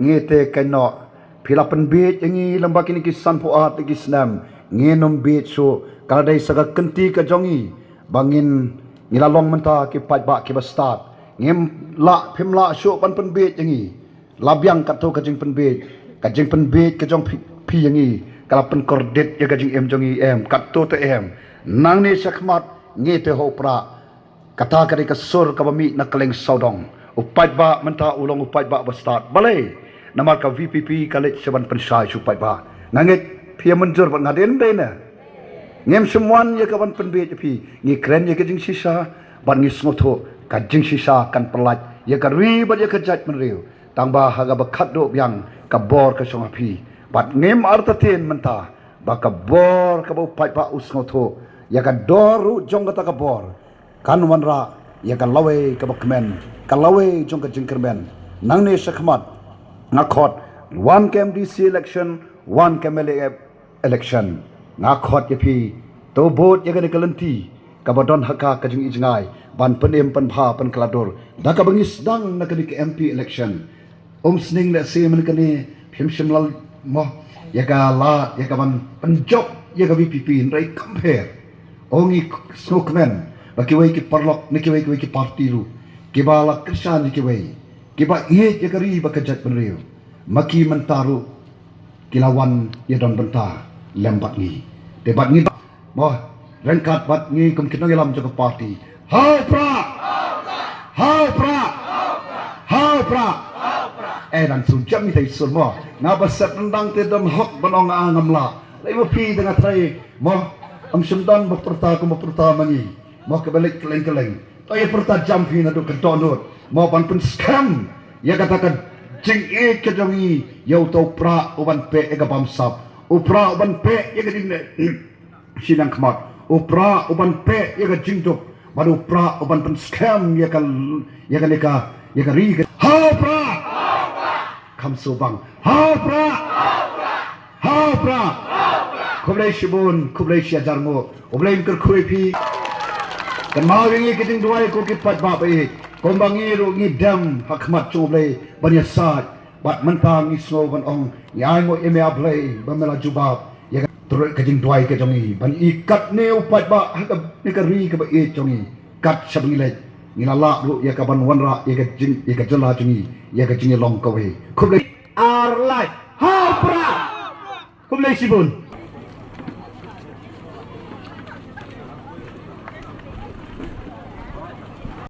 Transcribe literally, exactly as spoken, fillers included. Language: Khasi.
Ngi te kynnoh, phi la pynbiej ïa ngi lem bad kine ki sanphew ar tylli ki snem, ngin ym biej shuh. Ka la dei sa ka kynti ka jong ngi ba ngin, ngi la long mynta ki paidbah kiba stad. Ngim lah, phim lah shuh ban pynbiej ïa ngi. La biang katto ka jingpynbiej, ka jingpynbiej ka jong phi, phi ïa ngi ka la pynkordit ïa ka jingim jong ngi em? Katto te em. Nangne shakhmat ngi te ha u Prah. Kata ka dei ka sur kaba mih na kylleng sawdong. U paidbah mynta u long u paidbah ba stad. Balei? Namar ka VPP ka leit sha ban pynshai sha u paidbah. Nga ngeit phi ïa mynjur bad nga, dei ne em? Ngim shym wan ïa ka ban pynbiej ïa phi. Ngi kren ïa ka jingshisha bad ngi sngewthuh ka jingshisha kan pyllait ïa ka ri bad ïa ka jaitbynriew. Tang ba ha kaba khatduh biang ka bor ka shong ha phi. Bad ngim artatien mynta ba ka bor kaba u paidbah u sngewthuh ïa ka dor ruh jong kata ka bor kan wanrah ïa ka lawei kaba kmen, ka lawei jong ka jingkyrmen. Nangne shakhmat nga khot, wan ka MDC election, wan ka MLA election. Nga khot ïa phi, to vote ïa kane ka lynti kaba don ha ka, ka jingïaid jngai ban pynim pynbha pynkylla dur da kaba ngi sdang na kane ka MP election. Umsning lehse mynne kane phim shym la, mo, ïa ka lad ïa ka ban pynjop ïa ka VPP, hynrei kam pher. Ong, ngi sngewkmen ba kiwei ki paralok na kiwei kiwei ki parti ruh kiba la kyrshan ïa kiwei, kiba ïeit ïa ka ri bad ka jaitbynriew, ma ki mynta ruh ki la wan ïa don bynta lem bad ngi. Te bad ngi, mo, ryngkat bad ngi kum ki nongïalam jong ka parti. Ha u Prah! Ha u Prah! Ha u Prah! Eh, dang shu jam ïa ita i sur, mo. Nga ba set ryndang te don hok ban ong nga ngam lah. Lei ma phi te nga trai, mo. Ym shym don ba pyrta kum ba pyrta ma ngi, mo, kaba leit kylleng kylleng. To ïa pyrta jam phi naduh ka dohnud, mo, ban pynskhem ïa kata ka jingïeit ka jong ngi ïa uta u Prah uban peh ïa ka bamsap, u Prah uban peh ïa ka jingshiliang khmat, u Prah uban peh ïa ka jingduk, bad u Prah uban pynskhem ïa ka, ïa kane ka, ïa ka ri ka. Ha u Prah! Kham shu bang. Ha u Prah! Ha u Prah! Khublei shibun, khublei shi hajar nguh. U Blei un kyrkhu ïa phi. Kynmaw ïa ngi ki jingduwai ko ki paidbah ba ïeit. Kumba ngi ruh ngi dem ha khmat jong U Blei ban ïasaid. Bad mynta ngi sngew ban ong, ngi ainguh ïa me A Blei ba me la jubab ïa ka, through ka jingduwai ka jong ngi ban ïa katne u paidbah ha kane ka ri kaba ïeit jong ngi. Kat shaba ngi leit, ngi la lah ruh ïa ka ban wanrah ïa ka jing, ïa ka jylla jong ngi ïa ka jingïalong kawei. Khublei. Ar lai. Ha u Prah! Khublei shibun.